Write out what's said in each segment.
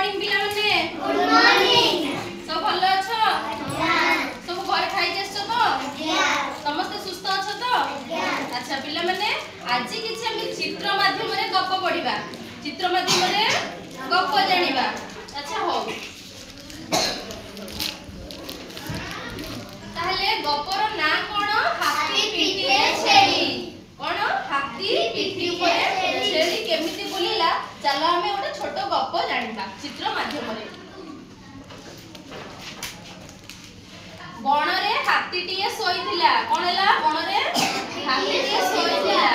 Morning ପିଲାମାନେ। Good morning. ସବୁ ଭଲ ଅଛ? ସବୁ ଘରେ ଖାଇକି ଆସିଛ ତ? ସମସ୍ତେ ସୁସ୍ଥ ଅଛ ତ? ଆଚ୍ଛା ପିଲାମାନେ, ଆଜି କିଛି ଆମେ ଚିତ୍ର ମାଧ୍ୟମରେ ଗପ ପଢିବା, ଚିତ୍ର ମାଧ୍ୟମରେ ଗପ ଜାଣିବା। ଆଚ୍ଛା ହଉ, ତାହେଲେ ଗପର ନାଁ କଣ? ହାତୀ ପିଠିରେ ଛେଳି। କଣ? ହାତୀ ପିଠି ଉପରେ ଛେଳି କେମିତି ବୁଲିଲା? ଚାଲ ଆମେ ଗୋଟେ ଛୋଟ ଗପ ଜାଣିବା ଚିତ୍ର ମାଧ୍ୟମରେ। ବଣରେ ହାତୀଟିଏ ଶୋଇଥିଲା। କଣ ହେଲା? ବଣରେ ହାତୀଟିଏ ଶୋଇଥିଲା।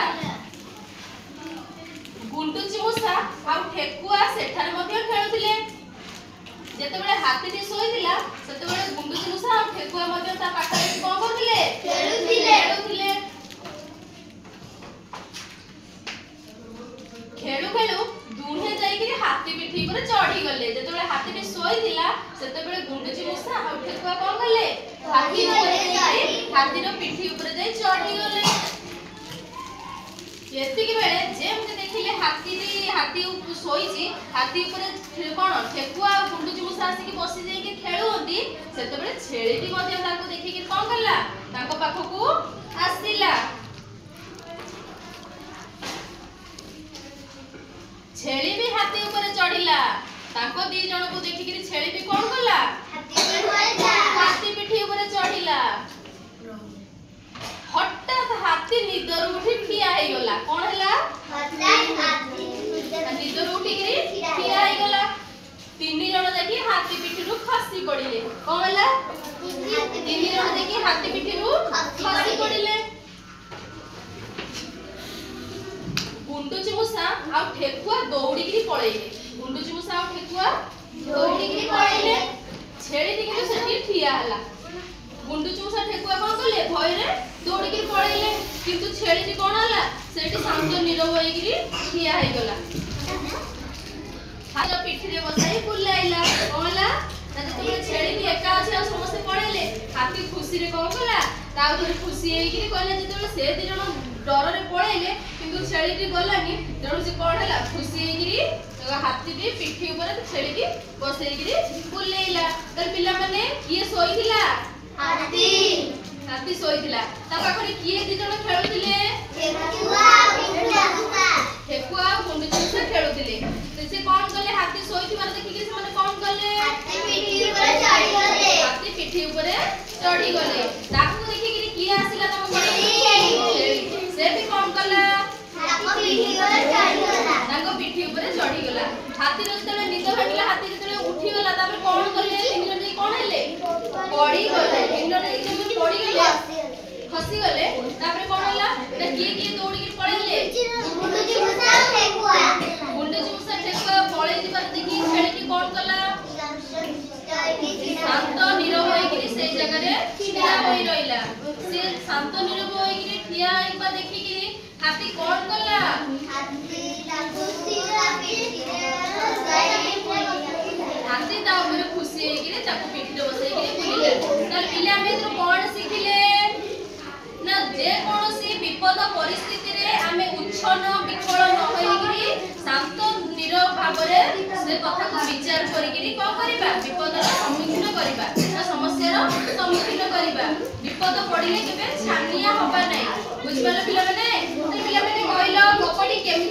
ଗୁଣ୍ଡୁଚି ମୂଷା ଆଉ ଠେକୁଆ ସେଠାରେ ମଧ୍ୟ ଖେଳୁଥିଲେ। ଯେତେବେଳେ ହାତୀଟି ଶୋଇଥିଲା, ସେତେବେଳେ ଗୁଣ୍ଡୁଚି ମୂଷା ଆଉ ଠେକୁଆ ମଧ୍ୟ ତା ପାଖରେ କଣ କରୁଥିଲେ? ଖେଳୁଥିଲେ। ଖେଳୁଥିଲେ। ଖେଳୁ ଖେଳୁ ଦୁହେଁ ଯାଇକିରି ହାତୀ ପିଠି ଉପରେ ଚଢିଗଲେ। ଯେତେବେଳେ ହାତୀଟି ଶୋଇଥିଲା, ସେତେବେଳେ ଗୁଣ୍ଡୁଚି ମୂଷା ଆଉ ଠେକୁଆ କଣ କଲେ? ହାତୀ ଉପରେ ଯାଇକି, ହାତୀର ପିଠି ଉପରେ ଯାଇ ଚଢିଗଲେ। ଏତିକି ବେଳେ ଯେମିତି ଦେଖିଲେ ହାତୀଟି ହାତୀ ଶୋଇଛି, ହାତୀ ଉପରେ କଣ ଠେକୁଆ ଆଉ ଗୁଣ୍ଡୁଚି ମୂଷା ଆସିକି ବସି ଯାଇକି ଖେଳୁଛନ୍ତି, ସେତେବେଳେ ଛେଳିଟି ମଧ୍ୟ ତାଙ୍କୁ ଦେଖିକି କଣ କଲା? ତାଙ୍କ ପାଖକୁ ଆସିଲା। ଛେଳି ବି ହାତୀ ଉପରେ ଚଢିଲା। ତାଙ୍କ ଦି ଜଣକୁ ଦେଖିକିରି ଛେଳି ବି କଣ କଲା? ହାତୀ ପିଠି ଉପରେ ଚଢିଲା। ହଠାତ୍ ହାତୀ ନିଦରୁ ଉଠି ଠିଆ ହେଇଗଲା। କଣ ହେଲା? ନିଦରୁ ଉଠିକିରି ଠିଆ ହେଇଗଲା। ତିନି ଜଣ ଯାଇକି ହାତୀ ପିଠିରୁ ଖସି ପଡିଲେ। କଣ ହେଲା? ତିନି ଜଣ ଯାଇକି ହାତୀ ପିଠିରୁ ଖସି ପଡିଲେ। ଗୁଣ୍ଡୁଚି ମୂଷା ଆଉ ଠେକୁଆ ଦୌଡ଼ିକିରି ପଳେଇଲେ। ଗୁଣ୍ଡୁଚି ମୂଷା ଆଉ ଠେକୁଆ ଦୌଡ଼ିକିରି ପଳେଇଲେ। ଛେଳିଟି କିନ୍ତୁ ସେଠି ଠିଆ ହେଲା। ଗୁଣ୍ଡୁଚି ମୂଷା ଠେକୁଆ କଣ କଲେ? ଭୟରେ ଦୌଡ଼ିକିରି ପଳେଇଲେ, କିନ୍ତୁ ଛେଳିଟି କଣ ହେଲା? ସେଇଠି ଶାନ୍ତ ନୀରବ ହେଇକିରି ଠିଆ ହେଇଗଲା। ହାତ ପିଠିରେ ବସାଇ ବୁଲାଇଲା। କଣ ହେଲା ନା, ଯେତେବେଳେ ଛେଳିଟି ଏକା ଅଛି ଆଉ ସମସ୍ତେ ପଳେଇଲେ, ହାତୀ ଖୁସିରେ କଣ କଲା? ତା ଉପରେ ଖୁସି ହେଇକିରି କହିଲା, ଯେତେବେଳେ ସେ ଦି ଜଣ ଡରରେ ପଳେଇଲେ କିନ୍ତୁ ଛେଳିଟି ଗଲାନି, ତେଣୁ ସେ କଣ ହେଲା? ଖୁସି ହେଇକିରି ହାତୀଟି ପିଠି ଉପରେ ଛେଳିକି ବସେଇକିରି ବୁଲେଇଲା। ତାହେଲେ ପିଲାମାନେ, କିଏ ଶୋଇଥିଲା? ହାତୀ। ହାତୀ ଶୋଇଥିଲା। ତା ପାଖରେ କିଏ ଦି ଜଣ ଖେଳୁଥିଲେ? ଠେକୁଆ ଆଉ ଗୁଣ୍ଡୁଚି ମୂଷା ଖେଳୁଥିଲେ। ସେ କଣ କଲେ? ହାତୀ ଶୋଇଥିବାର ଦେଖିକି ସେମାନେ କଣ କଲେ? ହାତୀ ପିଠି ଉପରେ ଚଢିଗଲେ। ତାକୁ ଦେଖିକିରି କିଏ ଆସିଲା ତମ ଘରେ? ସେ ବି କଣ କଲା? ତାଙ୍କ ପିଠି ଉପରେ ଚଢିଗଲା। ହାତୀର ଯେତେବେଳେ ନିଦ ଭାଙ୍ଗିଲା, ହାତୀ ଯେତେବେଳେ ଉଠିଗଲା, ତାପରେ କଣ କଲେ? ତିନି ଜଣ ଯାଇ କଣ ହେଲେ? ପଡିଗଲେ। ତିନି ଜଣ ଯାଇକି ଯେମିତି ପଡିଗଲେ, ଖସିଗଲେ, ତାପରେ କଣ ହେଲା ନା, କିଏ କିଏ ଦୌଡ଼ିକି ପଳେଇଲେ? ଗୁଣ୍ଡୁଚି ମୂଷା ଠେକୁଆ ପଳେଇ ଯିବାର ଦେଖିକି ଛେଳିଟି କଣ କଲା? ଶାନ୍ତ ନୀରବ ହେଇକିରି ସେଇ ଜାଗାରେ ଠିଆ ହୋଇ ରହିଲା। ସେ ଶାନ୍ତ ନୀରବ ହେଇକିରି ଠିଆ ହେଇବା ଦେଖିକିରି ହାତୀ କଣ କଲା? ହାତୀ ତା ଉପରେ ଖୁସି ହେଇକିରି ତାକୁ ପିଠିରେ ବସେଇକିରି ବୁଲିଲା। ତାହେଲେ ପିଲା, ଆମେ ଏଥିରୁ କଣ ଶିଖିଲେ ନା, ଯେକୌଣସି ବିପଦ ପରିସ୍ଥିତିରେ ଆମେ ଉଚ୍ଛନ୍ନ ବିକଳ ନ ହେଇକିରି ଶାନ୍ତ ନୀରବ ଭାବରେ ସେ କଥାକୁ ବିଚାର କରିକିରି କଣ କରିବା? ବିପଦର ସମ୍ମୁଖୀନ କରିବା ନା ସମସ୍ୟାର ସମ୍ମୁଖୀନ କରିବା। ବିପଦ ପଡିଲେ କେବେ ଛାନିଆ ହବା ନାହିଁ। ବୁଝିପାରିଲ ପିଲାମାନେ? ପିଲାମାନେ କହିଲ, ଗପଟି କେମିତି